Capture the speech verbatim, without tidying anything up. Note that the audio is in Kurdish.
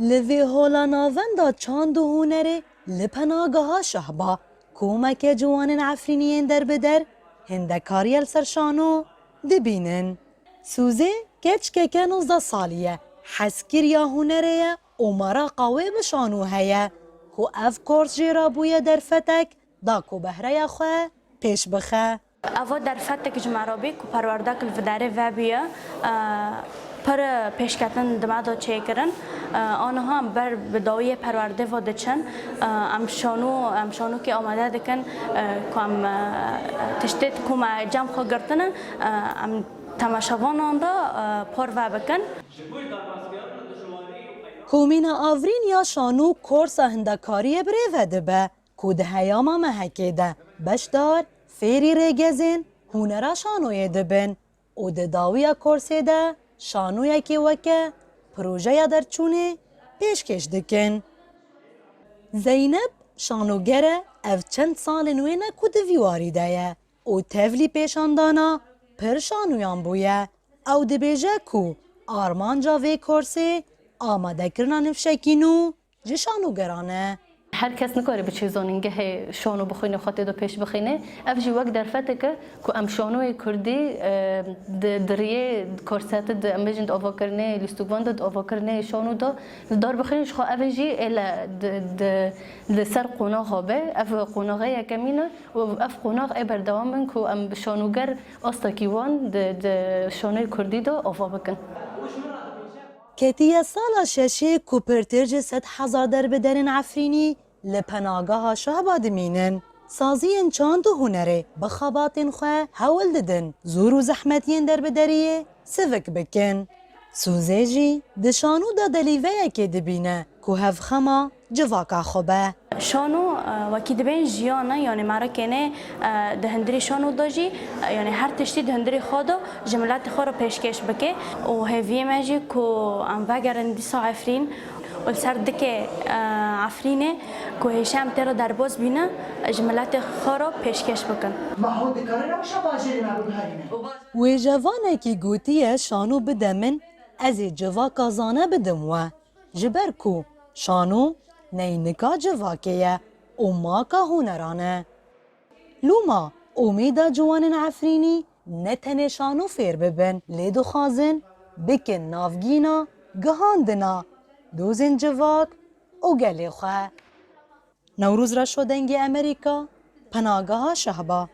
Li vê hola navenda çand û hunerê li Penageha Şehba komeke ciwanên Efrîniyên derbider hindekariye li ser şano dibînin. Sûzê keçkeke nozdeh salî ye, hezkiriya hunerê ye û meraqa wê bi şano heye ku ev kors jê re bûye derfetek da ku behreya xwe pêş bixe. Eva derfetek ji me re bî ku perwerdek li vê derê vebûye, e, pir pêşketin di me de çêkirin. E, aniha em ber bi dawiyê perwerdê ve diçin. E, em şano, em şanokê amade dikin, e, ku em, e, tiştê ku me cem xwe girtine, e, em temaşevanan re, e, parve bikin. Komîna Avrîn ya şano korsa hindekariyê birêve dibe ku di heyama mehekê de beşdar fêrî rêgezên hunera şanoyê dibin û di dawiya korsê de şanoyekê weke projeya derçûnê pêşkêş dikin. Zeynep şanoger e, ev çend salên wê ne ku di vî warî de ye û tevlî pêşandana pir şanoyan bûye. Ew dibêje ku armanca vê korsê amadekirina nifşekî nû ji şanogeran e. Her kes nikare biçe zanîngehê şano bixwîne, xwe tê de pêş bixîne. Ev jî wek derfetek e ku em şanoyê kurdî, e, di, di riyê korsetê de, em bêjin di avakirinê lîstikvan de, di avakirinê şano de li dar bixîne. Ji xwe ev jî ê le di, di, li ser qonaxa be. Ev qonaxê yekemîn e û ev qonax ê berdewam bin ku em bi şanoger astekî wan di, di şanoyê kurdî de ava bikin. Ketiye sala şeşê ku pirtir ji sed hezar derbiderên Efrînî li Penageha Şehba dimînin. Saziyên çand û hunerê bi xebatên xwe hewl didin zor û zehmetiyên derbideriyê sivik bikin. Sûzê jî di şano de delîveyekê dibîne ku hevxema civaka xwe be. Şano, e, wekî dibên jiyan e, yanî merekê nê, e, di hundirî şano de jî, e, yanî her tiştî di hundirî xwe de ji miletê xwe re pêşkêş bike û hêviyê me jî ku em vegerin dîsa Efrîn û li ser dikê, e, Efrînê ku hêşe em tê re derbas bîne, ji miletê xwe re pêşkêş bikin. Ma hûn dikarin rewşa bajêrê me biguherînin? Wêjevanekî gotiye şano bide min, ez ê civaka zane bidim we. Ji ber ku şano neynika civakê ye û maka huneran e. Loma umêda ciwanên Efrînî ne tenê şano fêr bibin, lê dixwazin bikin navgîna gihandina dozên civak û gelê xwe. Newroz Reşo, Dengê Amerîka, Penageha Şehba.